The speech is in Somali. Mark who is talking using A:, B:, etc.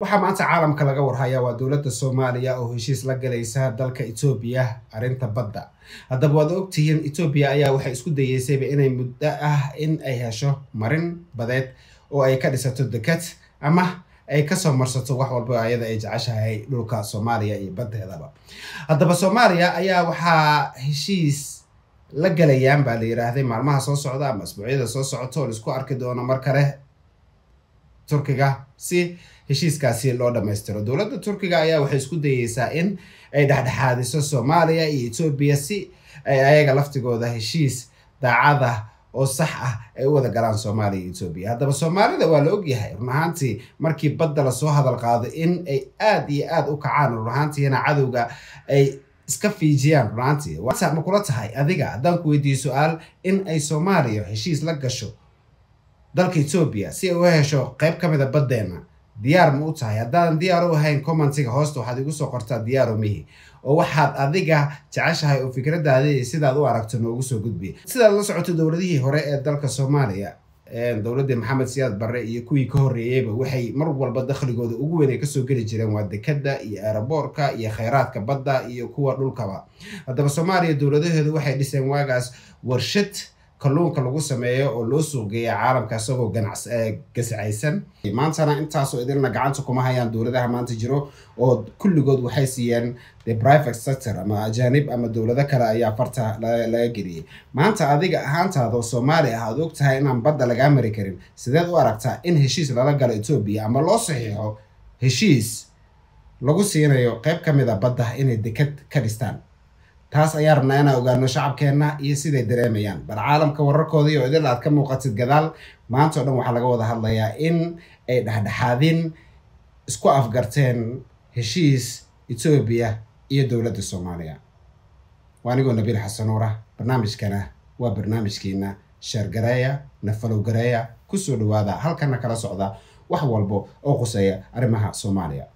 A: Waxaa maanta caalamka laga warhayaa waa dowladda Soomaaliya oo heshiis la galaysa dalka Etoobiya arrinta badda. Haddaba waad ogtihiin, Etoobiya ayaa waxay isku dayeysayba inay muddo ah in ay hesho marin badeed oo ay ka dhisato dekad ama ay kasoo marsato wax walba ayada ay jeceshahay dhulka Soomaaliya iyo baddeedaba. Haddaba Soomaaliya ayaa waxaa heshiis la galayaan baa la yiraahday maalmaha soo socda ama asbuucyada soo socota oo laisku arki doono mar kale Turkiga si heshiiskaasi loo dhammaystiro. Dowladda Turkiga ayaa waxay isku dayeysaa in ay dhexdhexaadiso Soomaaliya iyo Etoobiya si ay ayaga laftigooda heshiis daacada oo sax ah ay u wada galaan Soomaaliya iyo Etoobiya. Haddaba Soomaalida waa la ogyahay run ahaantii markii badda lasoo hadal qaado in ay aada iyo aada u kacaan, run ahaantiina cadowga ay iska fiijiyaan. Run ahaantii ma kula tahay adiga haddaan ku weydiiyo su-aal in ay Soomaaliya heshiis la gasho dalka Etoobiya si ay u hesho qayb ka mida baddeena? Diyaar ma u tahay? Haddaadan diyaar u ahayn, commentiga hoosta waxaad igu soo qortaa "Diyaaro mihi", oo waxaad adiga jeceshahay oo fikradaada iyo sidaad u aragto noogu soo gudbi. Sidaad la socoto, dowladihii hore ee dalka Soomaaliya, dowladdii Maxamed Siyaad Barre iyo kuwii ka horreeyeyba, waxay mar walba dakhligooda ugu weyn ay kasoo geli jireen waa dekadda iyo aeroboorka iyo kheyraadka badda iyo kuwa dhulkaba. Haddaba Soomaaliya dowladaheedu waxay dhiseen waagaas warshad kalluunka lagu sameeyo oo loo suuq geeya caalamka isagoo ganacs gasacaysan. Maantana intaasoo idinna gacanta kuma hayaan dowladaha maanta jiro, oo kulligood waxay siiyeen the private sector ama ajaanib ama dowlado kale ayaa farta laga geliyey. Maanta adiga ahaantaada oo Soomaali ah aad og tahay inaan badda lagaa mari karin, sideed u aragtaa in heshiis lala galo Etoobiya ama loo saxiixo heshiis lagu siinayo qayb ka mid a badda inay dekad ka dhistaan? Taas ayaa rabnaa inaan ogaano shacabkeenna iyo siday dareemayaan. Bal caalamka wararkoodii oo idil aad ka muuqatid gadaal, maanta o dhan waxaa laga wada hadlayaa in ay dhexdhexaadin isku afgarteen heshiis Etoobiya iyo dowladda Soomaaliya. Waa anigoo Nabiil Xasan Nuura, barnaamijkana waa barnaamijkiina. Share gareeya, na follow gareeya, kusoo dhawaada halkana kala socda wax walbo oo quseeya arrimaha Soomaaliya.